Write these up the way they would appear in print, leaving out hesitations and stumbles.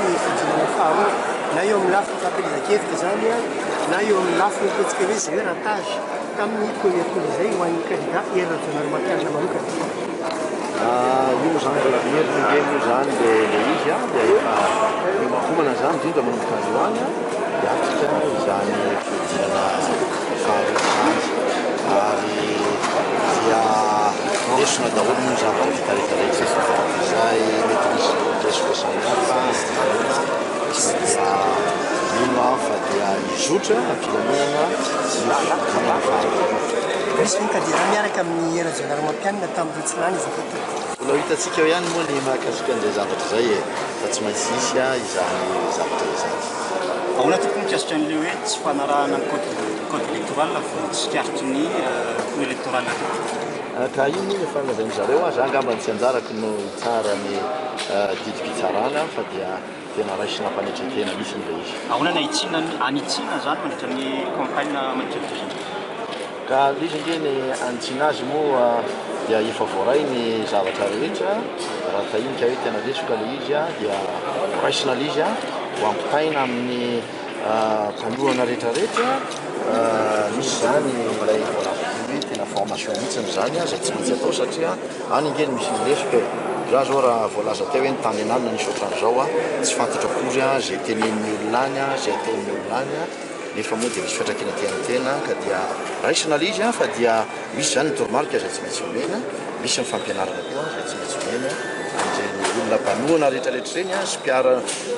ny fihodinana faharoa na eo amin'ny lafiny fampielezan-kevitra izany na eo amin'ny lafiny ataontsika hoe izay hoe ratage tamin'ny premier tour izay ho an'ny kandida Hery Rajaonarimampianina manokana. Io moa izany mbola mierina ange moa izany le le izy a, dia efa miomankomana izany indrindra manomboka androany a, hiatrika izany fihodinana faharoa izany ary dia lesona daholo moa ny zavatra vita rehetra rehetra izay mety nisy lesoka samihafa dia mino aho fa dia hizotra am-pilaminana io fihodinana faharoa io. Misy ve ny kandida miaraka amin'i Hery Rajaonarimampianina tamin'ireo tsy lany azafady tompoko? Mbola ho hitantsika eo ihany moa ny mahakasika an'izay zavatra izay e, fa tsy maintsy hisy izany zavatra izany. Ahoana tompoko mikasika an'ilay hoe tsy fanarahana ny code code électoral vao tsikaritry ny cour électorale teo? Ka io moa efa nolazain-dry zareo aza, angamba tsy anjarako no hitsara ny didim-pitsarana fa dia tena raisina am-panetren-tena mihitsy ilay izy. Ahoana ny ahitsiana ny hanitsiana izany mandritra ny campagne mandritra ny deuxième tour? Ka ilay izy ange ny hanitsiana azy moa dia efa voaray ny zavatra rehetra, raha tahinika hoe tena lesoka ilay izy dia ho raisina ilay izy, ho ampitaina amin'ny mpanohana rehetra rehetra, misy izany ilay voalaza teo hoe tena formation mihitsy izany izay tsy maintsy atao satria any ange no misy ny lesoka e! Za zao raha voalaza teo hoe ny tany an'alina nisy ohatran'izao a, tsy fantatro akory a zay tenenin'ny olona any a, zay ataon'ny olona any a, nefa moa dia misy fiantraikany aty amin'ny tena ka dia raisina ilay izy a, fa dia misy izany ny toromarika izay tsy maintsy omena, misy ny fampianarana koa izay tsy maintsy omena an'ireny olona mpanohana rehetrarehetra ireny a, sy mpiara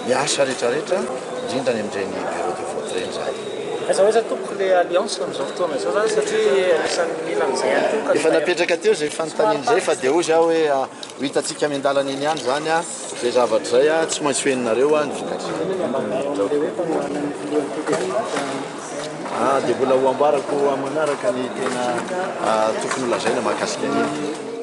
miasa rehetrarehetra, indrindra any amin'ireny bureau de vote ireny izahay. Aiza ho aiza tompoko le alliance amin'izao fotoana izao zany satria anisan'ny mila an'izay ihany koa ny Efa kandida. napetraka teo izay fanontaniana izay fa dia hozy aho hoe ho hitantsika miandalana eny ihany izany izay zavatra izay, tsy maintsy ho henonareo ny vokatra. Dia mbola ho ambarako amin'ny manaraka ny tena tokony ho lazaina mahakasika an'iny.